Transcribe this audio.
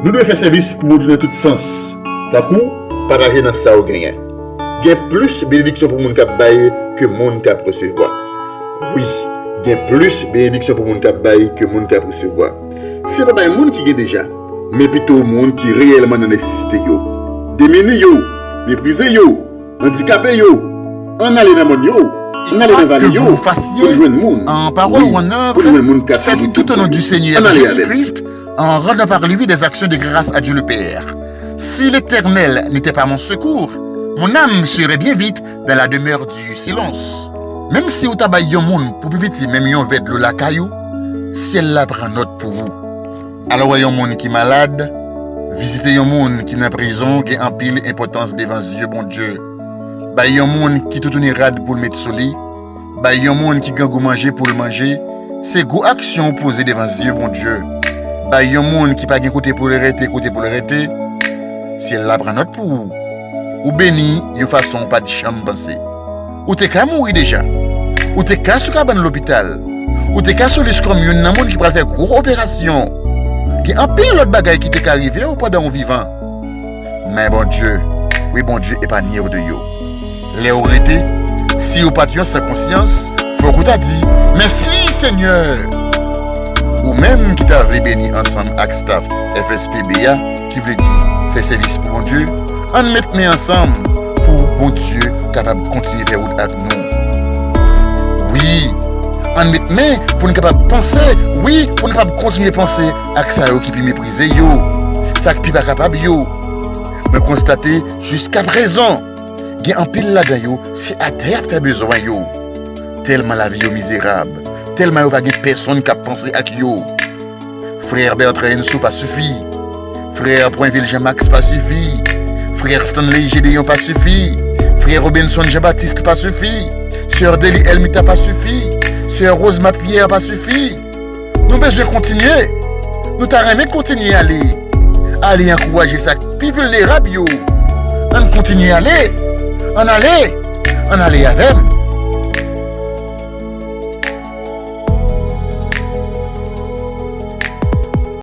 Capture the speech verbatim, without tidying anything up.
Nou dwe fè sèvis pou Bondye nan tout sans, tankou pataje nan sa w genyen. Gen plis benediksyon pou moun k ap bay ke moun k ap resevwa. Wi, gen plis benediksyon pou moun k ap bay ke moun k ap resevwa. Se pa bay moun ki gen deja, men pito moun ki reyèlman nan nesesite yo. Demini yo, meprize yo, andikape yo, ann ale nan mòn yo, ann ale nan vale yo, pou n jwenn moun. Wi, pou n jwenn moun k ap soufri tout tan. Ann ale avè m. En rendant par lui des actions de grâce à Dieu le Père. Si l'Éternel n'était pas mon secours, mon âme serait bien vite dans la demeure du silence. Menm si ou ta bay yon moun pou pi piti menm yon vè dlo lakay ou, syèl la pran nòt pou ou. Al wè yon moun ki malad, vizite yon moun ki nan prizon gen anpil enpòtans devan zye Bondye. Bay yon moun ki toutouni rad pou l met sou li, bay yon moun ki grangou manje pou l manje, se gwo aksyon ou poze devan zye Bondye. Bay yon moun ki pa gen kote pou l rete kote pou l rete, syèl la pran nòt pou ou. Ou beni yon fason ou pa t janm panse. Ou te ka mouri deja. Ou te ka sou kabann lopital. Ou te ka sou lis kòm youn nan moun ki pral fè gwo operasyon. Gen anpil lòt bagay ki te ka rive w pandan w vivan. Men Bondye, wi, Bondye epanye w de yo. Lè w rete, si w pa t yon san konsyans, fòk ou ta di, mèsi, Senyè! Ou menm ki ta vle beni ansanm ak staff F S P B a, ki vle di fè sèvis pou Bondye, ann met men ansanm pou Bondye kapab kontinye fè wout ak nou. Wi, ann met men pou n kapab panse, wi, pou n kapab kontinye panse ak sa yo ki pi meprize yo, sa k pi pa kapab yo. Mwen konstate jiskaprezan, gen anpil ladan yo, se atè y ap fè bezwen yo. Tèlman lavi yo mizerab, tèlman yo pa gen pèsonn k ap panse ak yo. Frè Bertrand Hensou pa sifi. Frè Pwenvil Jean Max pa sifi. Frè Stanley Gédéon pa sifi. Frè Robinson Jean Baptiste pa sifi. Sè Dely Elmita pa sifi. Sè Rosemary Pierre pa sifi. Nou bezwen kontinye. Nou ta renmen kontinye ale. Ale ankouraje sa k pi vilnerab yo. Ann kontinye ale. Ann ale. Ann ale avè m.